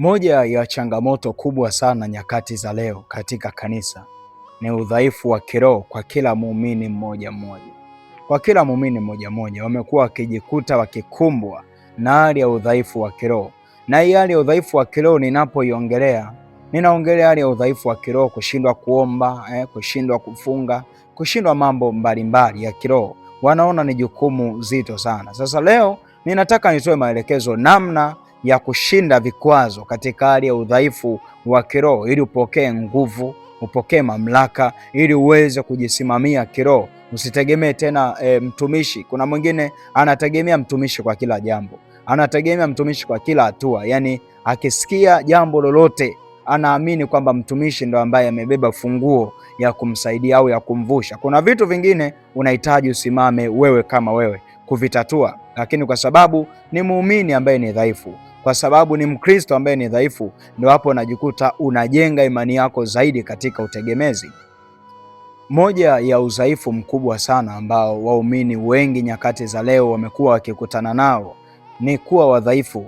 Moja ya changamoto kubwa sana nyakati za leo katika kanisa ni udhaifu wa kiroho kwa kila muumini mmoja mmoja. Kwa kila muumini mmoja mmoja wamekuwa wakijikuta wakikumbwa na hali ya udhaifu wa kiroho. Na hii hali ya udhaifu wa kiroho ninapoiongelea, ninaongelea hali ya udhaifu wa kiroho, kushindwa kuomba, kushindwa kufunga, kushindwa mambo mbalimbali ya kiroho. Wanaona ni jukumu zito sana. Sasa leo ninataka nitoe maelekezo namna ya kushinda vikwazo katika hali ya udhaifu wa kiroho ili upokee nguvu, upokee mamlaka, ili uweze kujisimamia kiroho. Usitegemee tena mtumishi. Kuna mwingine anategemea mtumishi kwa kila jambo, anategemea mtumishi kwa kila hatua. Yaani akisikia jambo lolote anaamini kwamba mtumishi ndo ambaye amebeba funguo ya kumsaidia au ya kumvusha. Kuna vitu vingine unahitaji usimame wewe kama wewe kuvitatua, lakini kwa sababu ni muumini ambaye ni dhaifu, kwa sababu ni Mkristo ambaye ni dhaifu, ndio hapo unajikuta unajenga imani yako zaidi katika utegemezi. Moja ya udhaifu mkubwa sana ambao waumini wengi nyakati za leo wamekuwa wakikutana nao ni kuwa wadhaifu.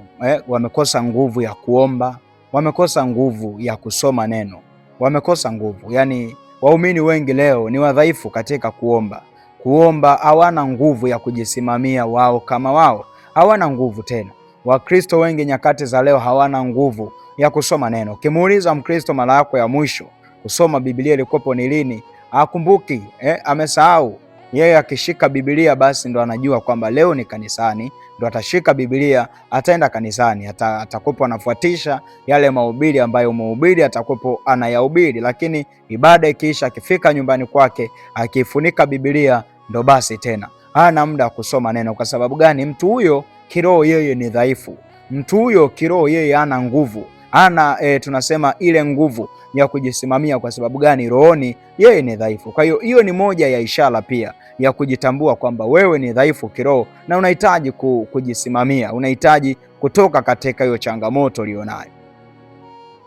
Wamekosa nguvu ya kuomba, wamekosa nguvu ya kusoma neno, wamekosa nguvu. Yaani waumini wengi leo ni wadhaifu katika kuomba. Kuomba hawana nguvu ya kujisimamia wao kama wao, hawana nguvu tena. Wakristo wengi nyakati za leo hawana nguvu ya kusoma neno. Ukimuuliza Mkristo mara yako ya mwisho kusoma Biblia ilikuwepo ni lini, hakumbuki, amesahau. Yeye akishika Biblia basi ndo anajua kwamba leo ni kanisani, ndo atashika Biblia, ataenda kanisani, atakuwepo anafuatisha yale mahubiri ambayo mhubiri atakuwepo anayahubiri. Lakini ibada ikiisha, akifika nyumbani kwake, akiifunika Biblia, ndo basi tena hana muda wa kusoma neno. Kwa sababu gani? Mtu huyo kiroho yeye ni dhaifu. Mtu huyo kiroho yeye hana nguvu, hana tunasema ile nguvu ya kujisimamia. Kwa sababu gani? Rohoni yeye ni dhaifu. Kwa hiyo hiyo ni moja ya ishara pia ya kujitambua kwamba wewe ni dhaifu kiroho na unahitaji kujisimamia, unahitaji kutoka katika hiyo changamoto ulionayo.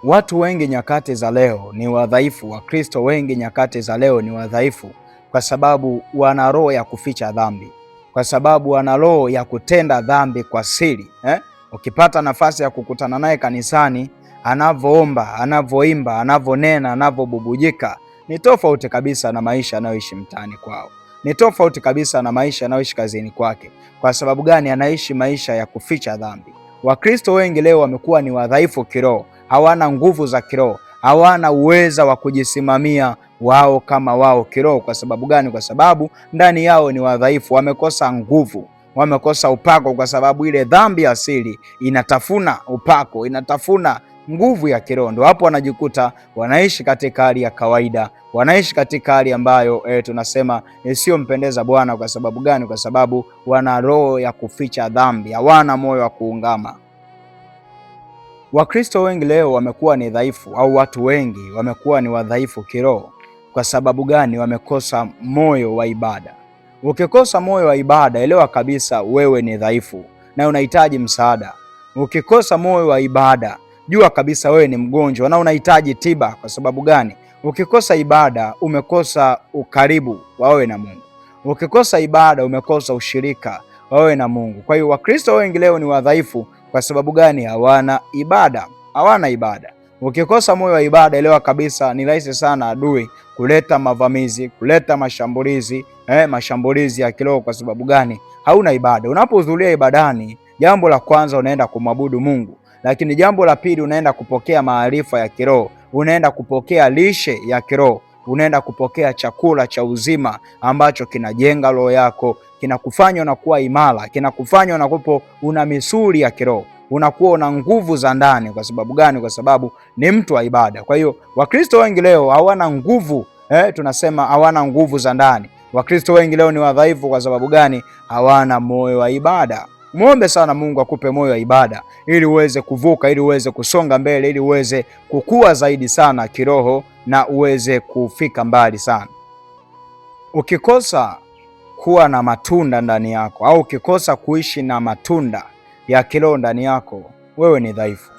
Watu wengi nyakati za leo ni wadhaifu. Wakristo wengi nyakati za leo ni wadhaifu kwa sababu wana roho ya kuficha dhambi, kwa sababu wana roho ya kutenda dhambi kwa siri. Ukipata nafasi ya kukutana naye kanisani, anavoomba, anavoimba, anavonena, anavobubujika ni tofauti kabisa na maisha anayoishi mtaani kwao, ni tofauti kabisa na maisha anayoishi kazini kwake. Kwa sababu gani? Anaishi maisha ya kuficha dhambi. Wakristo wengi leo wamekuwa ni wadhaifu kiroho, hawana nguvu za kiroho, hawana uweza wa kujisimamia wao kama wao kiroho. Kwa sababu gani? Kwa sababu ndani yao ni wadhaifu, wamekosa nguvu, wamekosa upako, kwa sababu ile dhambi asili inatafuna upako, inatafuna nguvu ya kiroho. Ndio hapo wanajikuta wanaishi katika hali ya kawaida, wanaishi katika hali ambayo tunasema isiyompendeza Bwana. Kwa sababu gani? Kwa sababu wana roho ya kuficha dhambi, hawana moyo wa kuungama. Wakristo wengi leo wamekuwa ni dhaifu, au watu wengi wamekuwa ni wadhaifu kiroho. Kwa sababu gani? Wamekosa moyo wa ibada. Ukikosa moyo wa ibada, elewa kabisa wewe ni dhaifu na unahitaji msaada. Ukikosa moyo wa ibada, jua kabisa wewe ni mgonjwa na unahitaji tiba. Kwa sababu gani? Ukikosa ibada, umekosa ukaribu wa wewe na Mungu. Ukikosa ibada, umekosa ushirika wa wewe na Mungu. Kwa hiyo Wakristo wengi leo ni wadhaifu. Kwa sababu gani? Hawana ibada, hawana ibada. Ukikosa moyo wa ibada, elewa kabisa ni rahisi sana adui kuleta mavamizi, kuleta mashambulizi, mashambulizi ya kiroho. Kwa sababu gani? Hauna ibada. Unapohudhuria ibadani, jambo la kwanza unaenda kumwabudu Mungu, lakini jambo la pili unaenda kupokea maarifa ya kiroho, unaenda kupokea lishe ya kiroho, unaenda kupokea chakula cha uzima ambacho kinajenga roho yako, kinakufanya unakuwa imara, kinakufanya unakupo una misuli ya kiroho, unakuwa una nguvu za ndani. Kwa sababu gani? Kwa sababu ni mtu wa ibada. Kwa hiyo Wakristo wengi leo hawana nguvu, tunasema hawana nguvu za ndani. Wakristo wengi leo ni wadhaifu. Kwa sababu gani? Hawana moyo wa ibada. Muombe sana Mungu akupe moyo wa ibada ili uweze kuvuka, ili uweze kusonga mbele, ili uweze kukua zaidi sana kiroho na uweze kufika mbali sana. Ukikosa kuwa na matunda ndani yako au ukikosa kuishi na matunda ya kiroho ndani yako, wewe ni dhaifu.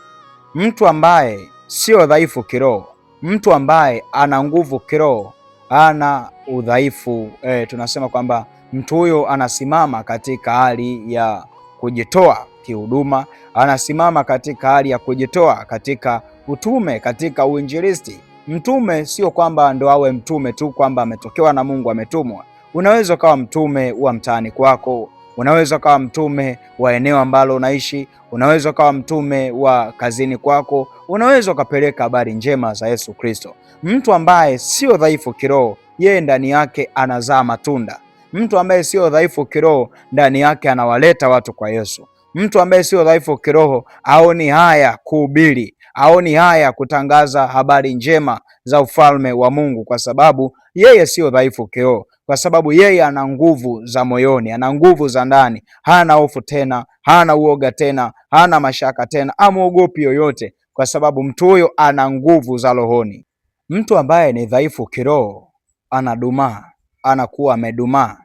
Mtu ambaye sio dhaifu kiroho, mtu ambaye ana nguvu kiroho, ana udhaifu. Tunasema kwamba mtu huyo anasimama katika hali ya kujitoa kihuduma, anasimama katika hali ya kujitoa katika utume, katika uinjilisti. Mtume sio kwamba ndo awe mtume tu kwamba ametokewa na Mungu ametumwa. Unaweza ukawa mtume wa mtaani kwako, unaweza ukawa mtume wa eneo ambalo unaishi, unaweza ukawa mtume wa kazini kwako, unaweza ukapeleka habari njema za Yesu Kristo. Mtu ambaye sio dhaifu kiroho, yeye ndani yake anazaa matunda. Mtu ambaye sio dhaifu kiroho, ndani yake anawaleta watu kwa Yesu. Mtu ambaye sio dhaifu kiroho aoni haya kuhubiri, aoni haya kutangaza habari njema za ufalme wa Mungu, kwa sababu yeye sio dhaifu kiroho, kwa sababu yeye ana nguvu za moyoni, ana nguvu za ndani, hana hofu tena, hana uoga tena, hana mashaka tena, amuogopi yoyote, kwa sababu mtu huyo ana nguvu za rohoni. Mtu ambaye ni dhaifu kiroho anadumaa, anakuwa amedumaa,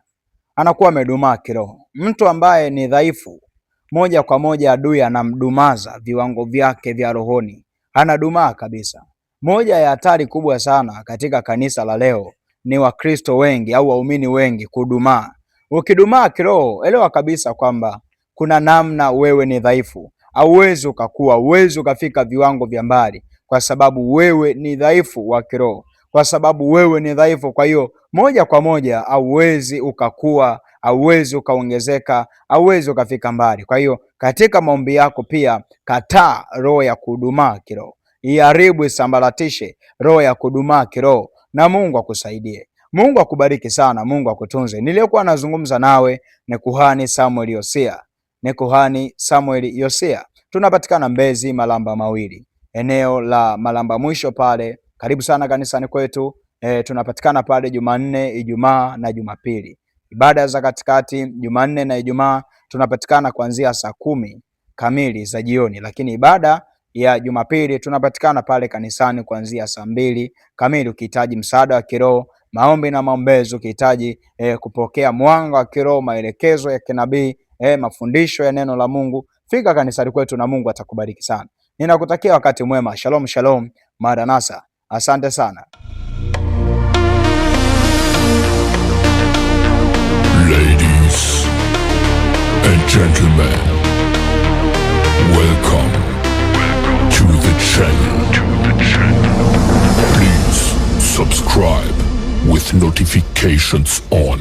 anakuwa amedumaa kiroho. Mtu ambaye ni dhaifu moja kwa moja adui anamdumaza viwango vyake vya rohoni, anadumaa kabisa. Moja ya hatari kubwa sana katika kanisa la leo ni Wakristo wengi au waumini wengi kudumaa. Ukidumaa kiroho, elewa kabisa kwamba kuna namna wewe ni dhaifu, hauwezi ukakua, huwezi ukafika viwango vya mbali, kwa sababu wewe ni dhaifu wa kiroho, kwa sababu wewe ni dhaifu. Kwa hiyo moja kwa moja hauwezi ukakua, hauwezi ukaongezeka, hauwezi ukafika mbali. Kwa hiyo katika maombi yako pia kataa roho ya kudumaa kiroho, iharibu, isambaratishe roho ya kudumaa kiroho, na Mungu akusaidie. Mungu akubariki sana, Mungu akutunze. Niliyokuwa nazungumza nawe ni kuhani Samuel Yosia, ni kuhani Samuel Yosia. Tunapatikana Mbezi Malamba Mawili, eneo la Malamba mwisho pale. Karibu sana kanisani kwetu. Tunapatikana pale Jumanne, Ijumaa na Jumapili. Ibada za katikati Jumanne na Ijumaa tunapatikana kuanzia saa 10 kamili za jioni, lakini ibada ya Jumapili tunapatikana pale kanisani kuanzia saa 2 kamili. Ukihitaji msaada wa kiroho, maombi na maombezo, ukihitaji kupokea mwanga wa kiroho, maelekezo ya kinabii, mafundisho ya neno la Mungu, fika kanisani kwetu na Mungu atakubariki sana. Ninakutakia wakati mwema. Shalom shalom, maranasa. Asante sana. Ladies and gentlemen, welcome to the channel. Please subscribe with notifications on.